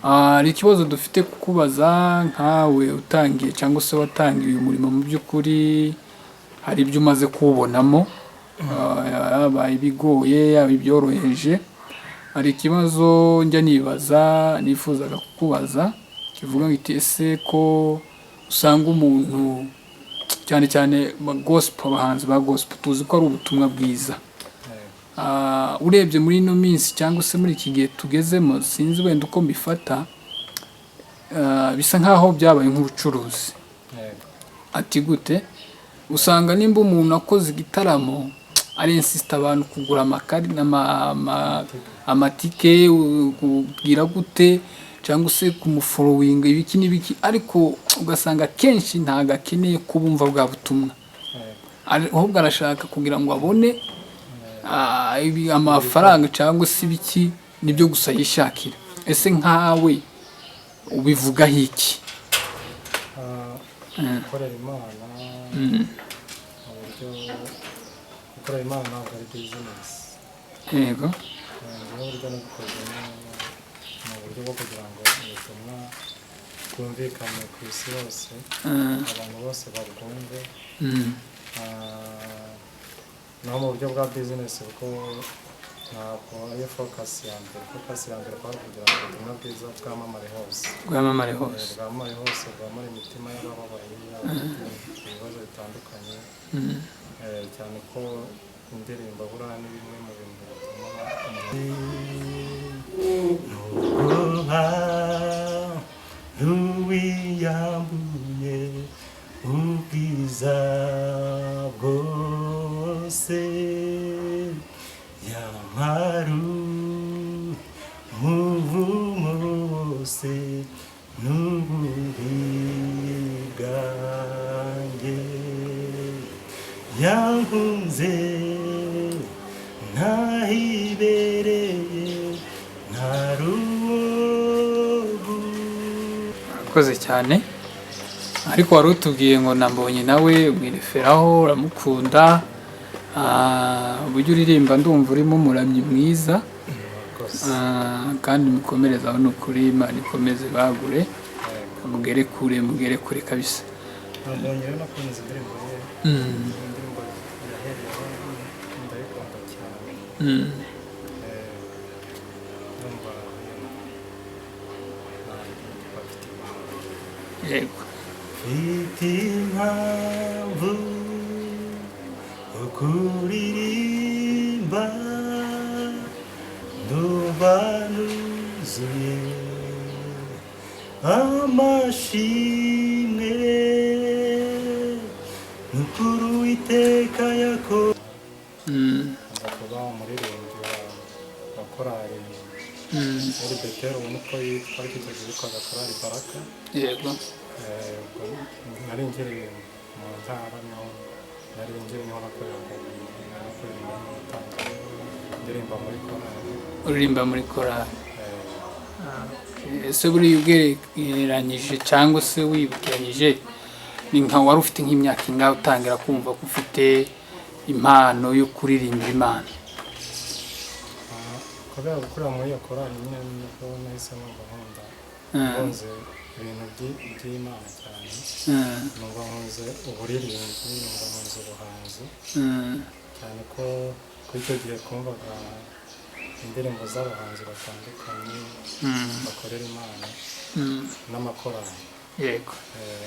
Hari ikibazo dufite kukubaza nkawe utangiye cyangwa se watangiye uyu murimo. Mu by'ukuri hari ibyo umaze kuwubonamo, yaba ibigoye, yaba ibyoroheje. Hari ikibazo njya nibaza, nifuzaga kukubaza, kivuga ngo iti: ese ko usanga umuntu, cyane cyane gospel, abahanzi ba gospel tuzi ko ari ubutumwa bwiza, urebye muri ino minsi cyangwa se muri iki gihe tugezemo, sinzi wenda uko mbifata, bisa nkaho byabaye nk'ubucuruzi. Ati gute? Usanga nimba umuntu akoze igitaramo, arinsisita abantu kugura amakari amatike, kubwira gute cyangwa se kumufollowinga, ibiki n'ibiki, ariko ugasanga akenshi ntabwo akeneye kubumva bwa butumwa, ahubwo arashaka kugira ngo abone amafaranga cyangwa se ibiki, nibyo gusa yishakira. Ese nkawe ubivugaho iki? Gukorera Imana mu buryo, gukorera Imana ntabwo ari business. Njyewe uburyo nabikoze ni uburyo bwo kugira ngo ubutumwa bwumvikane ku isi hose, abantu bose babwumve. Naho mu buryo bwa business bwo ntabwo ariyo focus ya mbere. Focus ya mbere kwari kugira ngo ubutumwa bwiza bwamamare hose. Bwamamare hose. Bwamamare hose, bwamamare imitima y'abababaye, y'abafite ibibazo bitandukanye. Cyane ko indirimbo buriya ni bimwe mu bintu bituma umuntu Ubwoba ruwiyambuye ubwiza bwose, yamaru umuvumo wose n'ububi bwanjye, yankunze ntahibereye ntarubu. Urakoze cyane, ariko wari utubwiye ngo nambonye nawe umwireferaho, uramukunda. Uburyo uririmba ndumva urimo umuramyi mwiza. Murakoze. Kandi mukomereze aho, ni ukuri Imana ikomeze bagure, mugere kure, mugere kure kabisa. Nabonye rero nakunze indirimbo ye, indirimbo yahereyeho ndayikunda cyane. Ndumva bafite impamvu. Mfite impamvu yo kuririmba, ndumva nuzuye amashimwe, nukuri Uwiteka yakoze. Aza kuba umuririmbyi wa korali muri Beteri, ubu niko yitwa, ariko icyo gihe yitwaga Korali Baraka. Ubwo nari nkiri mu ntara, niho nari nkiri, niho nakoreraga, nakoreraga gutanga indirimbo muri korali. Uririmba muri korali. Ese buriya ugereranyije cyangwa se wibukiranyije, ni nka wari ufite nk'imyaka ingahe utangira kumva ko ufite impano yo kuririmbira Imana? Kubera gukurira muri iyo korali nyine, nibwo nahise numva nkunda, nkunze ibintu by'Imana cyane. Numva nkunze uburirimbyi, numva nkunze ubuhanzi, cyane ko kuri icyo gihe twumvaga indirimbo z'abahanzi batandukanye bakorera Imana n'amakorali.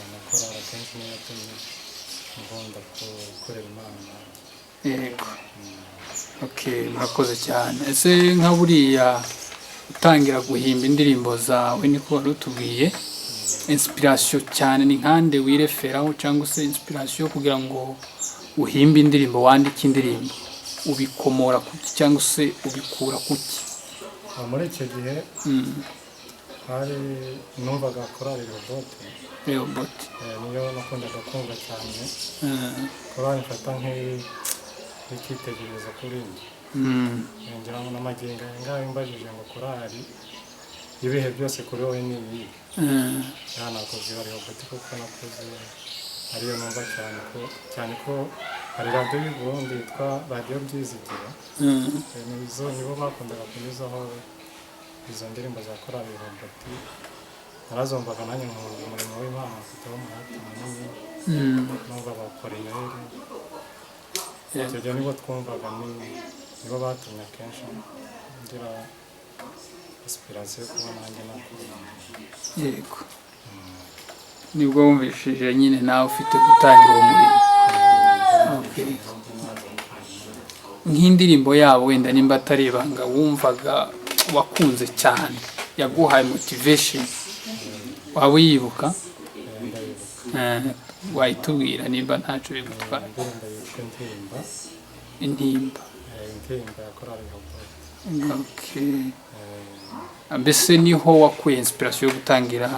Amakorali akenshi niyo yatumye nkunda gukorera Imana. Yego, okay, murakoze cyane. Ese nka buriya utangira guhimba indirimbo zawe, niko wari utubwiye, inspiration cyane ni nkande wireferaho, cyangwa se inspiration kugira ngo uhimbe indirimbo, wandike indirimbo, ubikomora kuki cyangwa se ubikura kuki? Muri icyo gihe hari numvaga korali Rehobote. Rehobote. Niyo nakundaga kumva cyane, korali mfata nk'icyitegererezo kuri njye. Ngira ngo n'amagingo aya ngayo mbajije ngo korali ibihe byose kuri wowe ni iyihe, ya nakubwira Rehobote, kuko nakuze ariyo numva cyane, ko cyane ko hari radiyo y'u Burundi yitwa Radiyo Byizigiro. Nizo nibo bakundaga kunyuzaho. Izo ndirimbo za korali Robert narazumvaga, nanjye nkumva umurimo w'Imana mfiteho umuhate munini. Numva ba Apolineri, icyo gihe nibwo twumvaga, nibo batumye akenshi ngira inspiration yo kuba nanjye nakuririmba. Yego, nibwo wumvishije nyine nawe ufite gutangira uwo murimo. Okay. Nk'indirimbo yabo wenda, nimba atari ibanga, wumvaga wakunze cyane yaguhaye motivation, waba uyibuka? Ndayibuka. Wayitubwira nimba ntacyo bigutwaye. Indirimbo yitwa Intimba. Intimba. Intimba ya korali Robert. Okay. Mbese niho wakuye inspiration yo gutangira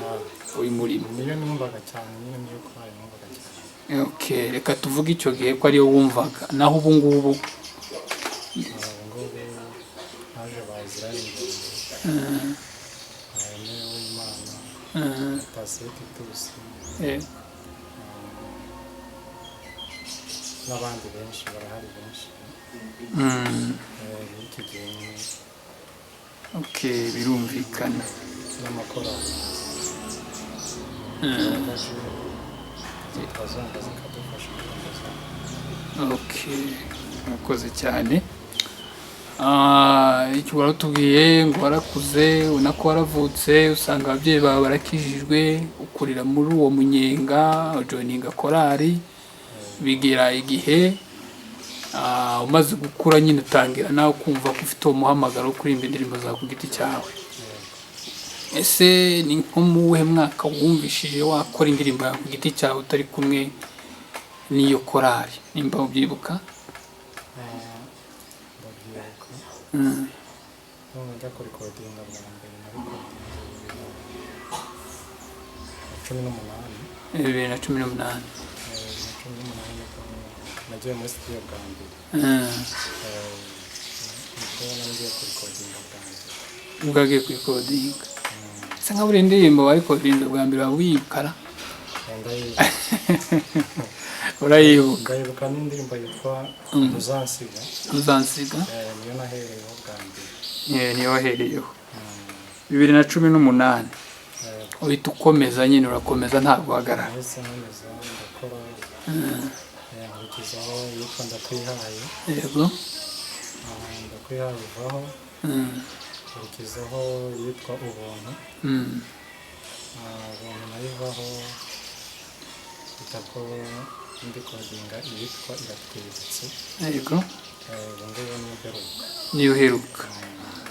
uyu murimo? Niyo numvaga cyane nyine, niyo korali numvaga cyane. Okay, reka tuvuge icyo gihe ko ariyo wumvaga, naho ubu ngubu? Ubu ngubu haje ba Israel Mbonyi, Aime Uwimana, Patient Titus, n'abandi benshi barahari benshi. B'iki gihe nyine. Okay, birumvikana. N'amakorali tukazumva zikadufasha gukomeza. Okay, murakoze cyane. Icyo waratubwiye ngo warakuze, ubona ko waravutse usanga ababyeyi bawe barakijijwe, ukurira muri uwo munyenga, ujoininga korali, bigera igihe umaze gukura nyine utangira nawe kumva ko ufite uwo muhamagaro wo kuririmba indirimbo zawe ku giti cyawe. Ese ni nko mu wuhe mwaka wumvishije wakora indirimbo yawe ku giti cyawe utari kumwe n'iyo korali, nimba ubyibuka? Ndabyibuka. Ndumva njya kurikodinga bwa mbere narikodinze 2018. 2018. 2018 nibwo nagiye muri studio bwa mbere. Nibwo nari kurikodinga bwa mbere. Ubwo agiye kurikodinga, ese nka buri ndirimbo warikodinze bwa mbere waba uyibukara? Ndayibuka. Urayibuka? Ndayibuka n'indirimbo yitwa Ntuzansiga. Uzansiga. Niyo nahereyeho bwa mbere. Niyo wahereyeho 2018? Uhita ukomeza nyine, urakomeza ntabwo uhagarara. Nahise nkomeza ndakora, nkurikizaho iyitwa Ndakwihaye. Ndakwihaye ivaho, nkurikizaho iyitwa Ubuntu. Ubuntu nayo ivaho, mpita ko ndikodinga iyitwa Iratwibutse. Ubu ngubu niyo mperuka. Niyo uheruka.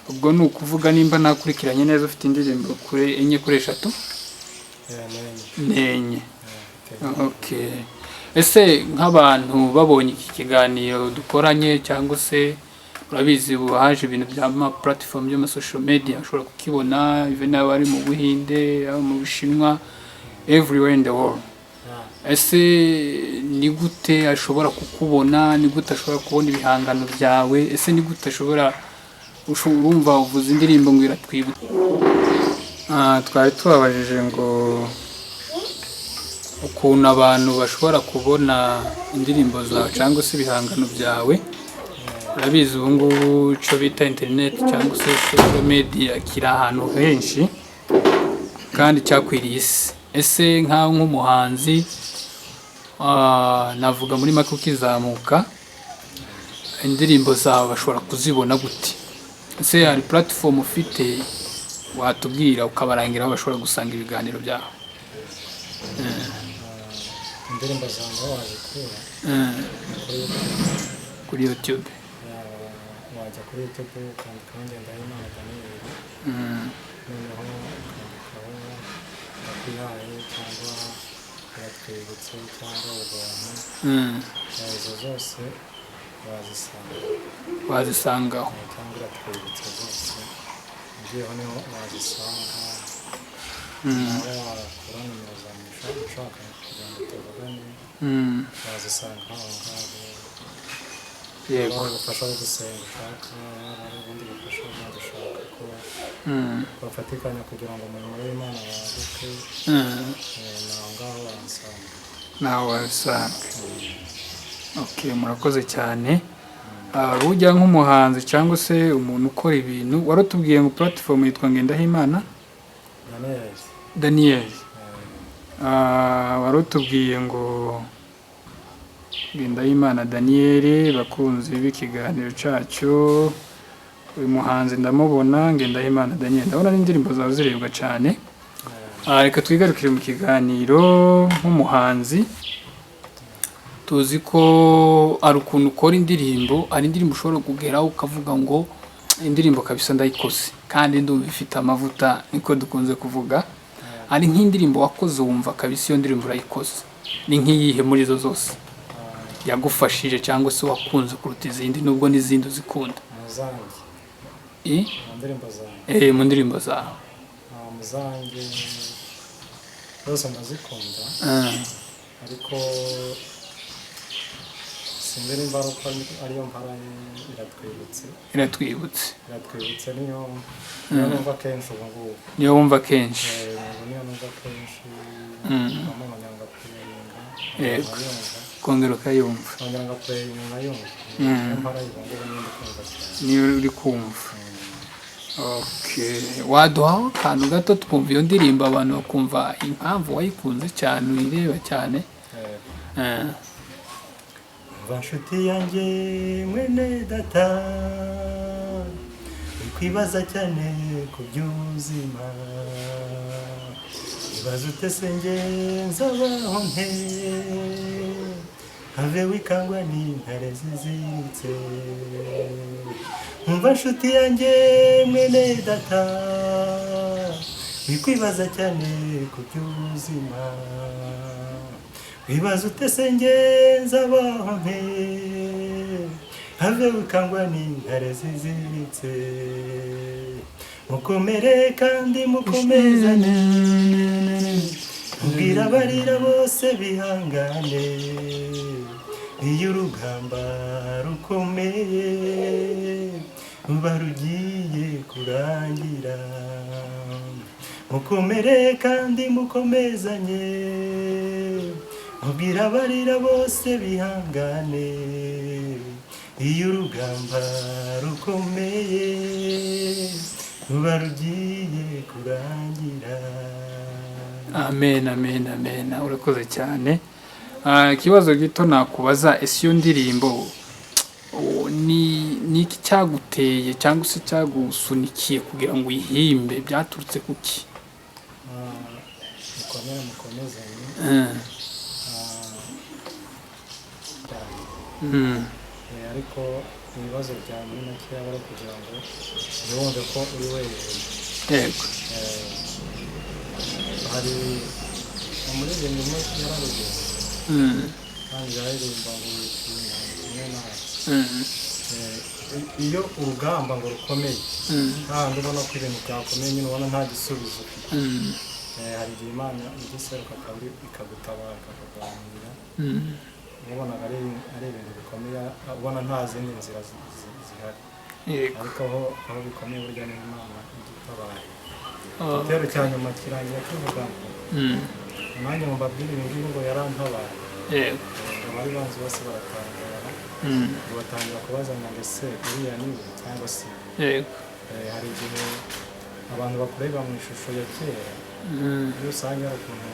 Ubwo ni ukuvuga, nimba nakurikiranye neza, ufite indirimbo kuri enye, kuri eshatu? Nenye. Nenye. Mfite. Okay. Ese nk'abantu babonye iki kiganiro dukoranye, cyangwa se urabizi ubu haje ibintu bya ma platform by'ama social media, ushobora kukibona even n'abari ari mu Buhinde, yaba mu Bushinwa, everywhere in the world. Ese ni gute ashobora kukubona? Ni gute ashobora kubona ibihangano byawe? Ese ni gute ashobora urumva uvuza indirimbo ngo iratwibutsa? Twari tubabajije ngo ukuntu abantu bashobora kubona indirimbo zawe cyangwa se ibihangano byawe. Urabizi ubu ngubu icyo bita interineti cyangwa se social media kiri ahantu henshi kandi cyakwiriye isi. Ese nkaho nk'umuhanzi, navuga muri make ukizamuka, indirimbo zawe bashobora kuzibona gute? Ese hari platform ufite watubwira ukabarangira aho bashobora gusanga ibiganiro byawe? Indirimbo zanjye aho wazikura ni kuri YouTube. Kuri YouTube. Wajya kuri YouTube ukandikaho Ngendahimana Daniel, noneho ukandikaho Ndakwihaye cyangwa Iratwibutse cyangwa Ubuntu. Izo zose wazisanga. Wazisangaho. Cyangwa Iratwibutse, zose ugiyeho niho wazisanga. Nawe wakura nimero zanjye ushaka kugira ngo tuvugane, wazisanga aho ngaho. Waba ubufasha bwo gusenga ushaka, waba ari ubundi bufasha bundi ushaka ko bafatikanya kugira ngo umurimo w'Imana waguke, ni aho ngaho wansanga. Nawe wabisanga. Okay, murakoze cyane. Burya nk'umuhanzi cyangwa se umuntu ukora ibintu, warutubwiye ngo platform yitwa Ngendahimana Daniel. Daniel. Warutubwiye ngo Ngendahimana Daniel, bakunzi b'ikiganiro cyacu, uyu muhanzi ndamubona, Ngendahimana Daniel, ndabona n'indirimbo zawe zirebwa cyane. Reka twigarukire mu kiganiro. Nk'umuhanzi, tuzi ko hari ukuntu ukora indirimbo, hari indirimbo ushobora kugeraho ukavuga ngo indirimbo kabisa ndayikoze kandi ndumva ifite amavuta, niko dukunze kuvuga. Hari nk'indirimbo wakoze wumva kabisa iyo ndirimbo urayikoze, ni nk'iyihe muri izo zose yagufashije cyangwa se wakunze kuruta izindi, nubwo n'izindi uzikunda? Mu zanjye? Mu ndirimbo zanjye? Mu ndirimbo zawe. Mu zanjye zose ndazikunda, ariko sinzi nimba ari uko ariyo mpara iratwibutse. Iratwibutse. Iratwibutse niyo numva kenshi ubu ngubu. Niyo wumva kenshi? Ubu niyo numva kenshi. Bamwe nkongera ngaplayinga, nkayumva. Kongera ukayumva. Nkongera ngaplayinga, nkayumva. Niyo mpara ubu ngubu niyo ndi kumva cyane. Niyo uri kumva. Okay, waduhaho akantu gato twumva iyo ndirimbo, abantu bakumva impamvu wayikunze cyane, uyireba cyane? Yego. Umva nshuti yanjye, mwene data, wikwibaza cyane ku by'ubuzima. Ibaze ute se nge nzabaho nte? Have wikangwa n'intare ziziritse. Umva nshuti yanjye, mwene data, wikwibaza cyane ku by'ubuzima. Wibaza ute se nge nzabaho nte? Have wikangwa n'intare ziziritse. Mukomere kandi mukomezane, mubwira abarira bose bihangane. Iyo urugamba rukomeye ruba rugiye kurangira. Mukomere kandi mukomezanye, mubwira abarira bose bihangane. Iyo urugamba rukomeye ruba rugiye kurangira. Amen, amen, amen. Urakoze cyane. Ikibazo gito nakubaza: ese iyo ndirimbo, ni iki cyaguteye cyangwa se cyagusunikiye kugira ngo uyihimbe? Byaturutse kuki? Mukomere mukomezanye. Cyane. Ariko ibibazo bya muri make aba ari ukugira ngo ntiwumve ko uri wenyine. Hari umuririmbyi umwe yararirimba, kandi yararirimba ngo witinya kumwe nawe. Iyo urugamba ngo rukomeye, hahandi ubona ko ibintu byakomeye nyine, ubona nta gisubizo ufite, hari igihe Imana ijya iseruka kandi ikagutabara, ikakurwanirira. Ubonaga ari ibintu bikomeye, ubona nta zindi nzira zihari. Ariko aho bikomeye burya ni Imana ijya itabara. Igitero cya nyuma kirangira kivuga ngo umwanya ngo mbabwire ibi ngibi, ngo yarantabaye. Ngo abari banzi bose baratangara, ngo batangira kubazanya ngo ese uriya ni we cyangwa se? Hari igihe abantu bakureba mu ishusho ya kera. Iyo usanga hari ukuntu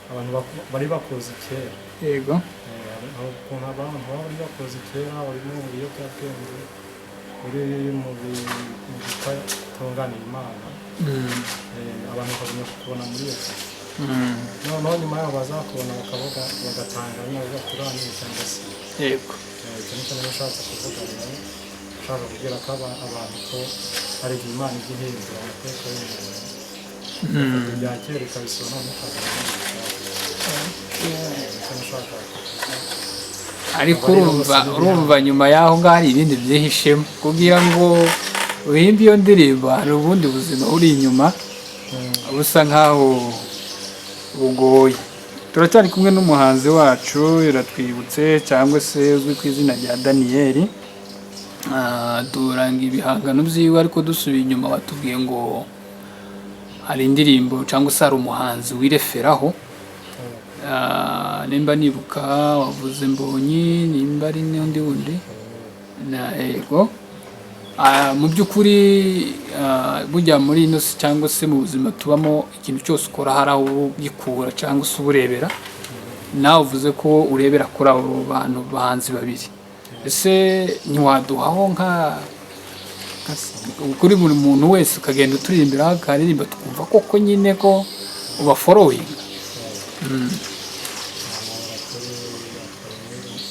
abantu bari bakuzi kera. Hari ukuntu abantu baba bari bakuzi kera uri mu biyobyabwenge, uri mu bidatunganira Imana. Abantu bakagumya kukubona muri iyo shusho. Noneho nyuma yaho bazakubona bakavuga, bagatanga nyine, bavuga ati uriya ni we cyangwa se? Icyo nicyo nari nshatse kuvuga rero, nshaka kubwira ko abantu ko hari igihe Imana ijya ihindura amateka y'umuntu, ifata ibya kera ikabisura, none ikazana ibindi bishyashya. Nicyo nashakaga kuvuga. Ariko urumva nyuma y'aho ngaho hari ibindi byihishemo kugira ngo uhimbe iyo ndirimbo, hari ubundi buzima buri inyuma busa nkaho bugoye. Turacyari kumwe n'umuhanzi wacu Iratwibutse, cyangwa se uzwi ku izina rya Daniyeli. Duranga ibihangano byiwe, ariko dusubiye inyuma batubwiye ngo hari indirimbo cyangwa se hari umuhanzi wireferaho. Nimba nibuka wavuze Mbonyi, nimba ari n'undi wundi. Yego. Mu by'ukuri, burya muri ino si cyangwa se mu buzima tubamo, ikintu cyose ukora hari aho ugikura cyangwa se uburebera. Nawe uvuze ko urebera kuri abo bantu bahanzi babiri, ese ntiwaduhaho nka kuri buri muntu wese, ukagenda uturirimbira akaririmba, tukumva koko nyine ko ubafollowinga? Namara kuri Apollinaire,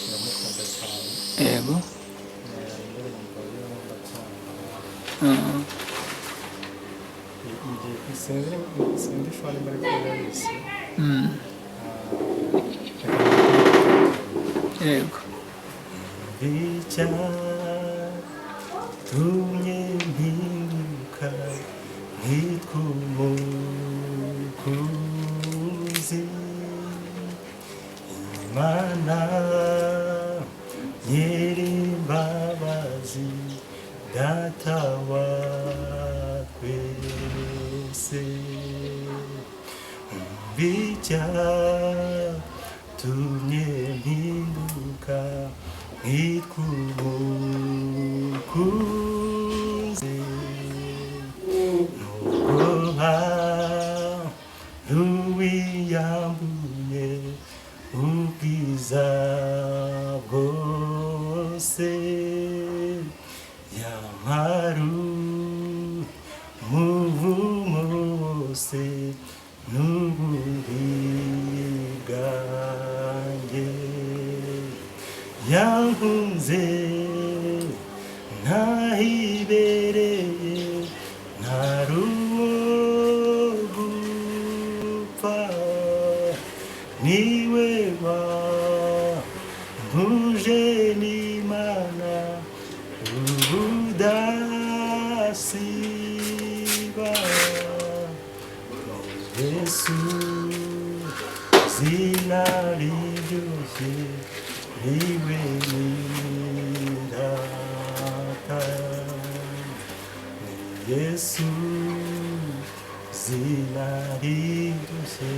ndamukunda cyane. Indirimbo ye nkunda kumva, sinzi sure niba ariko yayise. Reka. Yego. Icyatumye mpinduka nkitwa umukunzi, Imana nyir'imbabazi, Data wa twese. Icyatumye mpinduka nkitwa umukunzi, nubwo ruwiyambuye ubwiza bwose, yamaru muvumo wose n'ububi bwanjye, yankunze ntahibereye, ntaruwo gupfa, niwe wampuje n'Imana ubudasiba. Yesu, zina riryoshye, niwe nirata. Ni Yesu, zina riryoshye,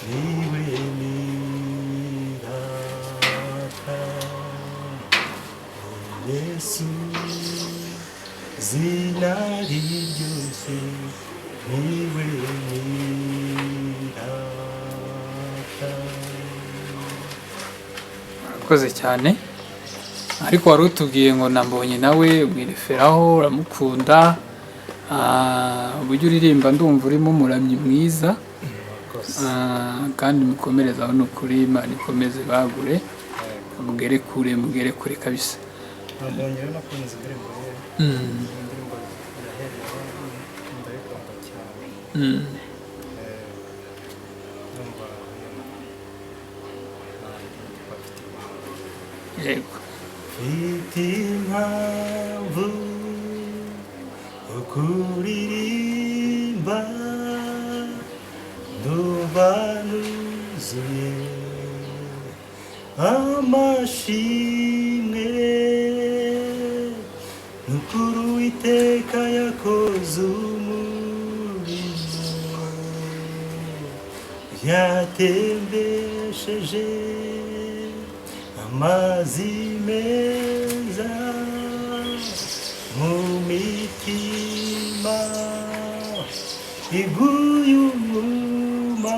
niwe nirata. Ni Yesu, zina riryoshye, niwe nirata. Urakoze cyane, ariko wari utubwiye ngo nambonye nawe umwireferaho, uramukunda. Uburyo uririmba ndumva urimo umuramyi mwiza. Murakoze. Kandi mukomereze aho, ni ukuri Imana ikomeze bagure, mugere kure, mugere kure kabisa. Nambonye rero nakunze indirimbo ye, indirimbo yahereyeho ndayikunda cyane. Ndumva bafite impamvu. Yego. Mfite impamvu yo kuririmba, ndumva nuzuye amashimwe, nukuri Uwiteka yakoze umurimo, yatembesheje amazi meza mu mitima iguye umwuma,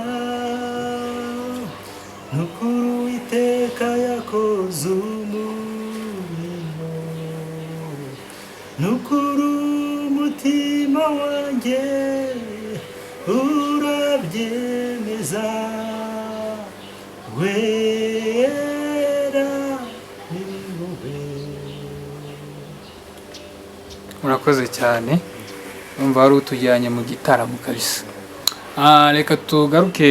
nukuri Uwiteka yakoze umurimo, nukuri umutima wanjye urabyemeza, wera ni wowe. Murakoze cyane, numva wari utujyanye mu gitaramo kabisa. Reka tugaruke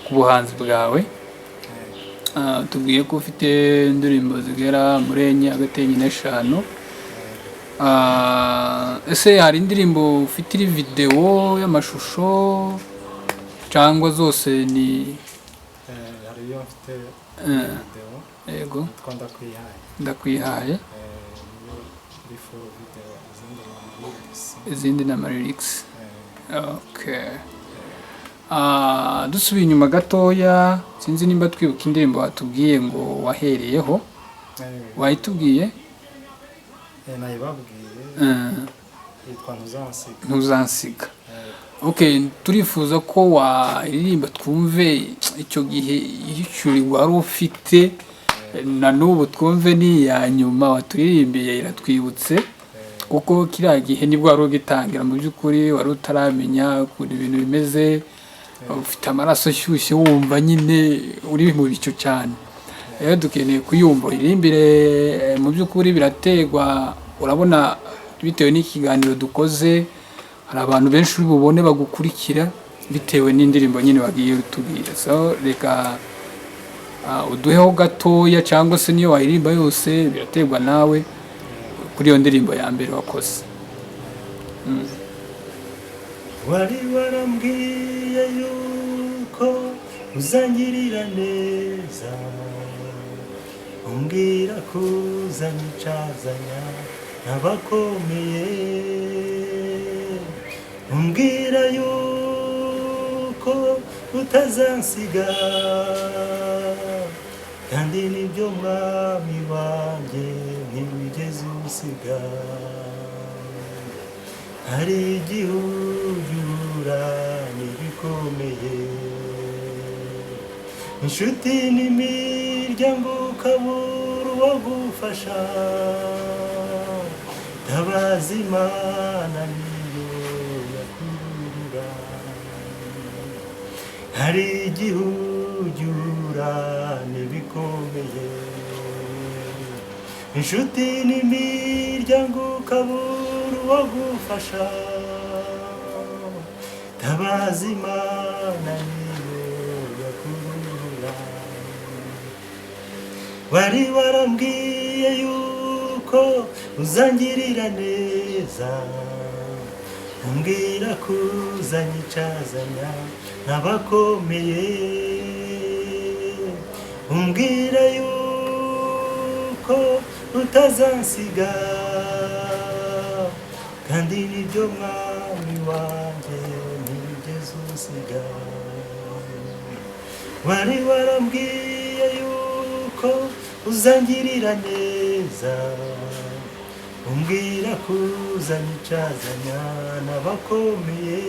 ku buhanzi bwawe. Tubwiye ko ufite indirimbo zigera muri enye, hagati y'enye n'eshanu. Ese hari indirimbo ufite iri videwo y'amashusho cyangwa zose ni Hari iyo mfite video yitwa Ndakwihaye. Ndakwihaye. Niyo iri full video, izindi ni amalyrics. Izindi ni amalyrics. Okay. Dusubiye inyuma gatoya, sinzi nimba twibuka indirimbo watubwiye ngo wahereyeho. Wayitubwiye? Nayibabwiye. Yitwa Ntuzansiga. Ntuzansiga. Okay, turifuza ko waririmba twumve icyo gihe icyuri wari ufite na n'ubu, twumve ni iya nyuma waturirimbiye iratwibutse, kuko kiriya gihe nibwo wari ugitangira. Mu by'ukuri wari utaramenya ukuntu ibintu bimeze, ufite amaraso ashyushye, wumva nyine uri mu bicu cyane. Rero dukeneye kuyumva uyirimbire. Mu by'ukuri biraterwa, urabona, bitewe n'ikiganiro dukoze, hari abantu benshi uri bubone bagukurikira bitewe n'indirimbo nyine wagiye utubwira. So reka uduheho gatoya, cyangwa se niyo wayiririmba yose, biraterwa nawe, kuri iyo ndirimbo ya mbere wakoze. Wari warambwiye yuko uzangirira neza, umbwira ko uzanyicazanya n'abakomeye, umbwira yuko utazansiga, kandi nibyo mwami wanjye, ntiwigeze usiga. Hari igihugu n'ibikomeye, inshuti n'imiryango, ukabura uwo gufasha. Tabaza Imana, niyo yakurura. Hari igihugu n'ibikomeye, inshuti n'imiryango, ukabura uwo gufasha. Tabaza Imana, niyo yakurura. Wari warambwiye yuko uzangirira neza, umbwira ko uzanyicazanya n'abakomeye, umbwira yuko utazansiga, kandi nibyo mwami wanjye, ntiwigeze usiga. Wari warambwiye yuko uzangirira neza, umbwira ko uzanyicazanya n'abakomeye,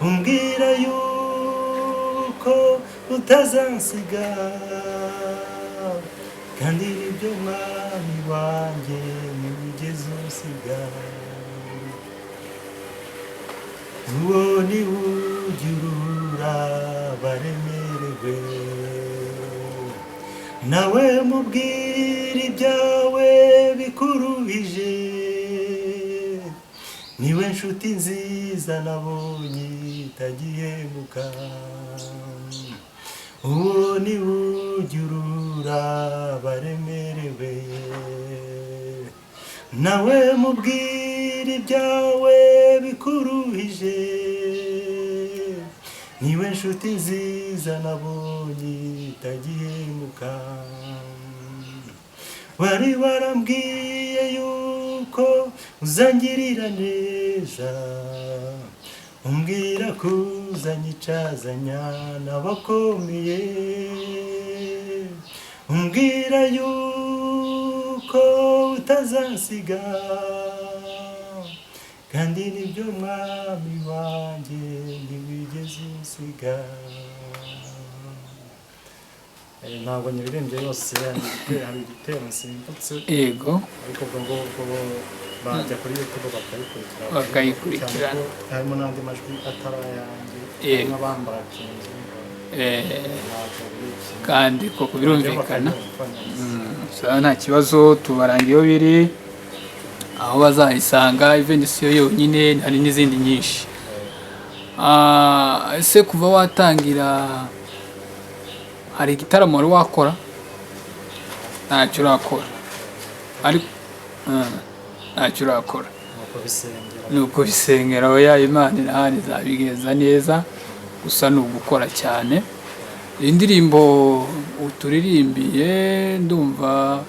umbwira yuko utazansiga, kandi nibyo mwami wanjye, ntiwigeze usiga. Uwo ni ujya baremerewe, nawe mubwira ibyawe bikuruhije, niwe nshuti nziza nabonye itagihemuka. Uwo ni ujya urura baremerewe, nawe mubwira ibyawe bikuruhije, niwe nshuti nziza nabonye itagihemuka. Wari warambwiye yuko uzangirira neza, umbwira ko uzanyicazanya n'abakomeye, umbwira yuko utazansiga, kandi nibyo mwami wanjye, ntiwigeze unsiga. Ntabwo nyiririmbye yose, hari igitero nsimbutse. Ariko ubwo ngubwo bo bajya kuri YouTube bakayikurikira. Bakayikurikirana. Cyane ko harimo n'andi majwi atari ayanjye, harimo abambakinze. Ntabwo biri kimwe. Kandi koko birumvikana. Bakayumva neza. Sawa, nta kibazo, tubaranga iyo biri aho bazayisanga. Even si yo yonyine, hari n'izindi nyinshi. Ese kuva watangira hari igitaramo wari wakora? Ntacyo urakora, ariko ntacyo urakora. Nuko bisengera. Ni uko bisengera. Oya, Imana irahari, izabigenza neza, gusa ni ugukora cyane. Iyi ndirimbo uturirimbiye, ndumva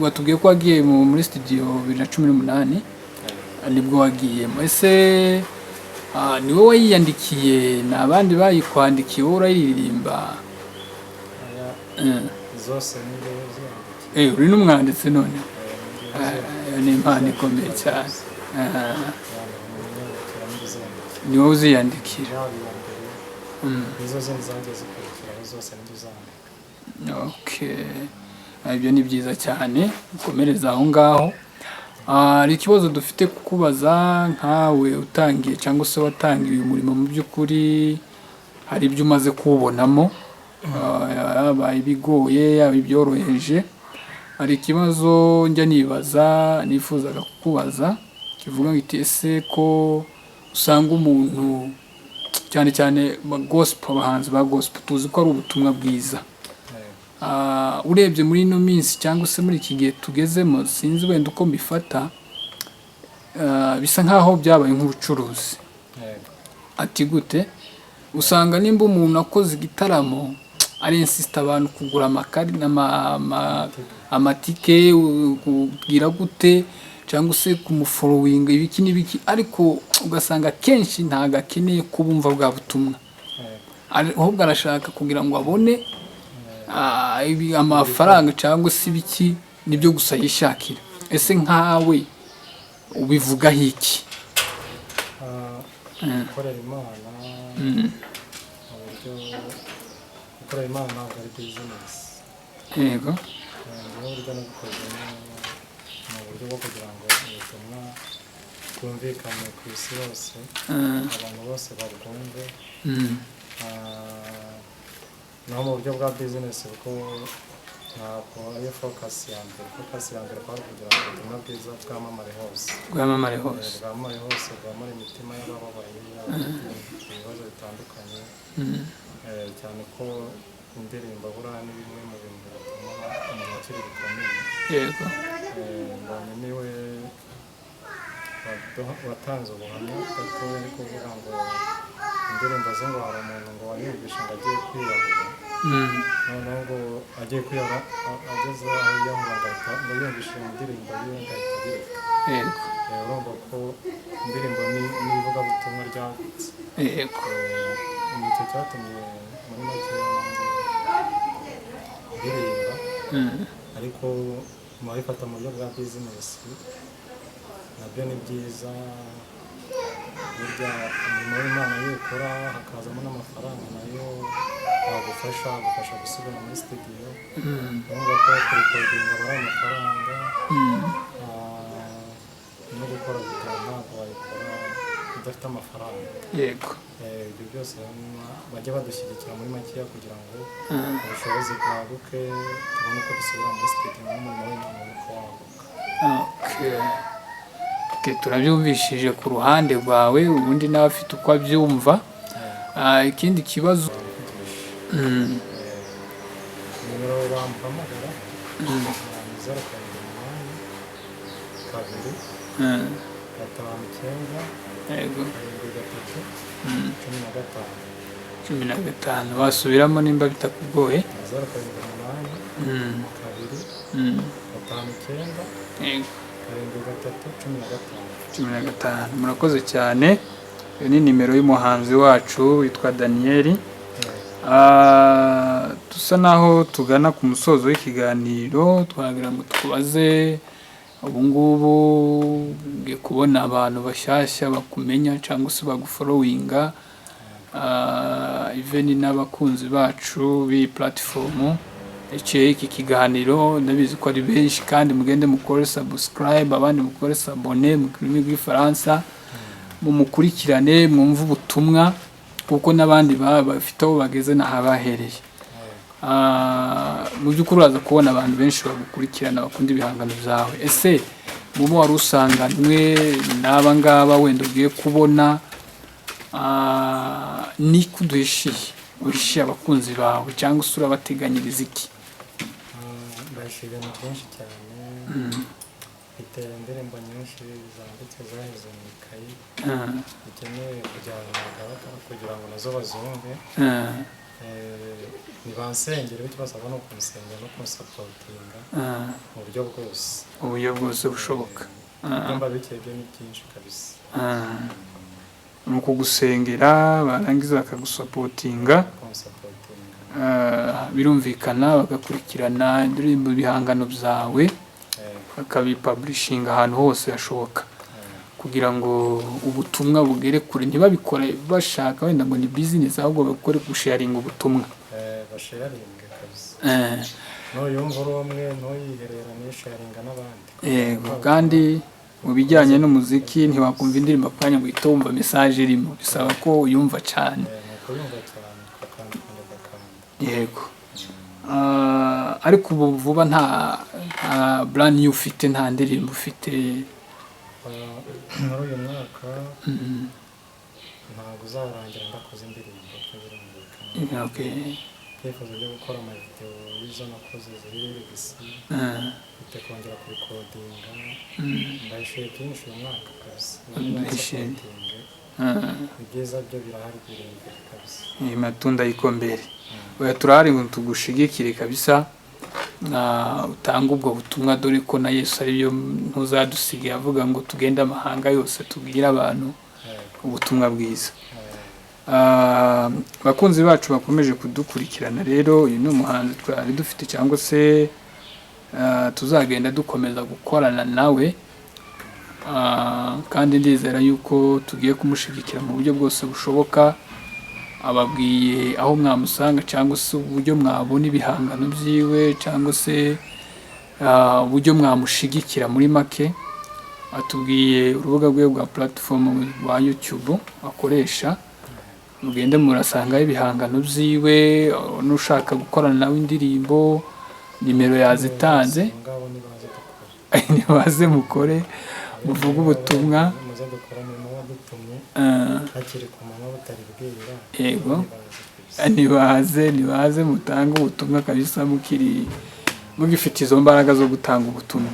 watubwiye ko wagiye muri studio 2018 nibwo wagiyemo. Ese ni wowe wayiyandikiye, ni abandi bayikwandikiye, wowe urayiririmba? Aya, zose ni njyewe uziyandikiye. Uri n'umwanditsi none? Iyo ni impano ikomeye cyane. Umunyandikira n'uziyandikira. Ni wowe uziyandikira? Yaba iya mbere nizo zindi zagiye zikurikiraho, zose nibyo uzandika. Okay. Ibyo ni byiza cyane, ukomereza aho ngaho. Hari ikibazo dufite kukubaza nkawe utangiye cyangwa se watangiye uyu murimo, mu by'ukuri hari ibyo umaze kuwubonamo, yaba ibigoye, yaba ibyoroheje. Hari ikibazo njya nibaza, nifuzaga kukubaza, kivuga ngo ese ko usanga umuntu, cyane cyane ba gospel, abahanzi ba gospel, tuzi ko ari ubutumwa bwiza. Urebye muri ino minsi cyangwa se muri iki gihe tugezemo, sinzi wenda uko mbifata, bisa nkaho byabaye nk'ubucuruzi. Ati gute? Usanga nimba umuntu akoze igitaramo, ari insisita abantu kugura amakari amatike, kubwira gute, cyangwa se kumufollowinga, ibiki n'ibiki, ariko ugasanga akenshi ntabwo akeneye kubumva bwa butumwa. Ahubwo arashaka kugira ngo abone amafaranga cyangwa se ibiki, nibyo gusa yishakira. Ese nkawe ubivugaho iki? Gukorera Imana mu buryo, gukorera Imana ntabwo ari business. Njyewe uburyo nabikoze ni uburyo bwo kugira ngo ubutumwa bwumvikane ku isi yose, abantu bose babwumve. Naho mu buryo bwa business bwo ntabwo ariyo focus ya mbere. Focus ya mbere kwari kugira ngo ubutumwa bwiza bwamamare hose. Bwamamare hose. Bwamamare hose, bwamamare imitima y'abababaye, y'abafite ibibazo bitandukanye. Cyane ko indirimbo buriya ni bimwe mu bintu bituma umuntu akiri bikomeye. Mbonye niwe watanze ubuhamya gatoya, ari kuvuga ngo indirimbo ze, ngo hari umuntu ngo wayumvishe ngo agiye kwiyahura. Noneho ngo agiye kwiyahura, ageze aho yiyahura, ngo ahita ngo yumvishe iyo ndirimbo yiwe, ngo ahita abireka. Urumva ko indirimbo ni ivugabutumwa ryagutse. Nicyo cyatumye muri make nanjye ndirimba. Ariko mu babifata mu buryo bwa business nabyo ni byiza. Burya umurimo w'Imana iyo ukora hakazamo n'amafaranga, nayo yagufasha, agufasha gusubira muri studio. Urumva ko kurecordinga aba ari amafaranga. No gukora video ntabwo wayikora udafite amafaranga. Ibyo byose bajye badushyigikira muri makeya kugira ngo ubushobozi bwaguke, tubone uko dusubira muri studio n'umurimo w'Imana ubone uko waguka. Okay. Okay, turabyumvishije ku ruhande rwawe, ubundi nawe afite uko abyumva. Ikindi kibazo. Nimero bampamagara ni 0782 59 73 15. 15. Wasubiramo nimba bitakugoye. 0782 2 59 73 15. 15. Murakoze cyane. Iyo ni nimero y'umuhanzi wacu witwa Daniyeli. Dusa naho tugana ku musozo w'ikiganiro, twagira ngo tubaze: ubu ngubu ugiye kubona abantu bashyashya bakumenya cyangwa se bagufollowinga, even n'abakunzi bacu b'iyi platform iciye iki kiganiro, ndabizi ko ari benshi, kandi mugende mukore subscribe, abandi mukore s'abonner mu rurimi rw'Ifaransa, mumukurikirane, mwumve ubutumwa, kuko n'abandi baba bafite aho bageze n'ahabahereye. Mu by'ukuri uraza kubona abantu benshi bagukurikirana, bakunda ibihangano byawe. Ese mubo wari usanganywe n'aba ngaba wenda ugiye kubona, niko uduhishiye, uhishiye abakunzi bawe, cyangwa se urabateganyiriza iki? Mbahishe ibintu byinshi cyane. Mfite indirimbo nyinshi zanditse, zaheze mu ikayi, zikeneye kujyanwa ahagaragara kugira ngo nazo bazumve. Nibansengere, bityo basabwa no kunsengera no kunsupportinga mu buryo bwose. Uburyo bwose bushoboka. Ibyo mbabikiye byo ni byinshi kabisa. Ni ukugusengera, barangiza bakagusupportinga. Kunsupportinga. Birumvikana, bagakurikirana indirimbo, ibihangano byawe. Bakabipublishinga ahantu hose hashoboka kugira ngo ubutumwa bugere kure. Ntibabikore bashaka wenda ngo ni business, ahubwo bakore gusharinga ubutumwa. Basharinge kabisa. Nuyumva uri umwe, ntuyihererane, sharinga n'abandi. Yego, kandi mu bijyanye n'umuziki ntiwakumva indirimbo ako kanya ngo uhite wumva message irimo, bisaba ko uyumva cyane. Ni ukuyumva cyane, ugakanda, ukongera ugakanda. Yego. Ariko ubu vuba nta brand new ufite, nta ndirimbo ufite? Muri uyu mwaka ntabwo uzarangira ndakoze indirimbo, byo birumvikana. Ibyifuzo byo gukora amavideo y'izo nakoze ziri lyrics, mfite kongera kurikodinga. Ndahishuye byinshi uyu mwaka kabisa. Ndahishuye. Nzakodinge. Ibyiza byo birahari, biri imbere kabisa. Iyi matunda yiko mbere. Oya, turahari ngo tugushigikire kabisa, utange ubwo butumwa, dore ko na Yesu ariyo ntuzadusige avuga ngo tugende amahanga yose tubwire abantu ubutumwa bwiza. Bakunzi bacu bakomeje kudukurikirana rero, uyu ni umuhanzi twari dufite cyangwa se tuzagenda dukomeza gukorana nawe. Kandi ndizera yuko tugiye kumushigikira mu buryo bwose bushoboka. Ababwiye aho mwamusanga cyangwa se uburyo mwabona ibihangano byiwe cyangwa se uburyo mwamushigikira. Muri make atubwiye urubuga rwe rwa platform rwa YouTube akoresha, mugende murasangaho ibihangano byiwe. N'ushaka gukorana nawe indirimbo, nimero yazitanze. Ngabo nibaze dukore. Nibaze mukore, muvuge ubutumwa. Muze dukore umurimo wadutumye hakiri ku manywa butari bwira. Yego. Nibaze kabisa. Nibaze mutange ubutumwa kabisa mukiri mugifite izo mbaraga zo gutanga ubutumwa.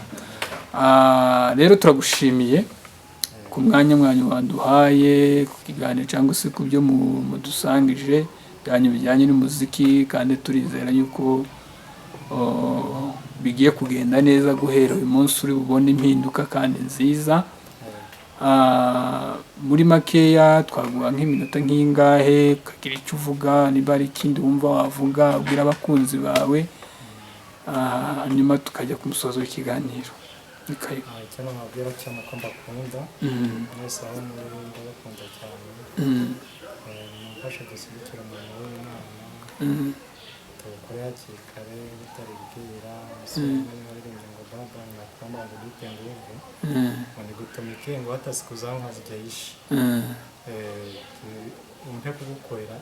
Rero turagushimiye ku mwanya mwanyu waduhaye ku kiganiro cyangwa se ku byo mudusangije byanyu bijyanye n'umuziki, kandi turizera yuko bigiye kugenda neza. Guhera uyu munsi uri bubone impinduka kandi nziza. Muri makeya twaguha nk'iminota nk'ingahe ukagira icyo uvuga, niba hari ikindi wumva wavuga ubwira abakunzi bawe, hanyuma tukajya ku musozo w'ikiganiro. Ni karibu. Icyo nababwira cyo ni uko mbakunda mwese aho muri, ndabakunda cyane. Mumfashe dushyigikire umurimo w'Imana, tuwukore hakiri kare butari bwira. Umusore umwe niwe waririmbye ngo baba ninakuomba unipe nguvu, ngo nikutumikie ngo hata siku zangu hazijaisha. Umpe kugukorera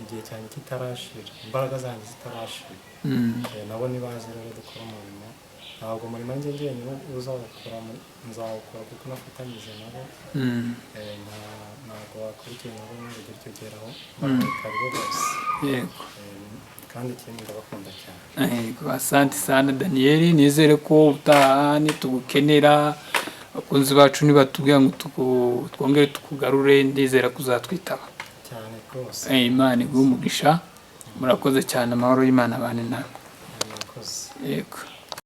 igihe cyanjye kitarashira, imbaraga zanjye zitarashira. Nabo nibaze rero dukora umurimo. Ntabwo umurimo njye njyenyine uzawukora, nzawukora kuko nafatanyije nabo. Ntabwo wakora ikintu ngo ugire icyo ugeraho. Karibu bose. Yego. Kandi ikindi ndabakunda cyane. Yego, asante sana Daniel. Nizere ko utaha nitugukenera, abakunzi bacu nibatubwira ngo twongere tukugarure, ndizera kuzatwitaba. Cyane rwose. Imana iguhe umugisha, murakoze cyane, amahoro y'Imana abane namwe. Murakoze. Yego.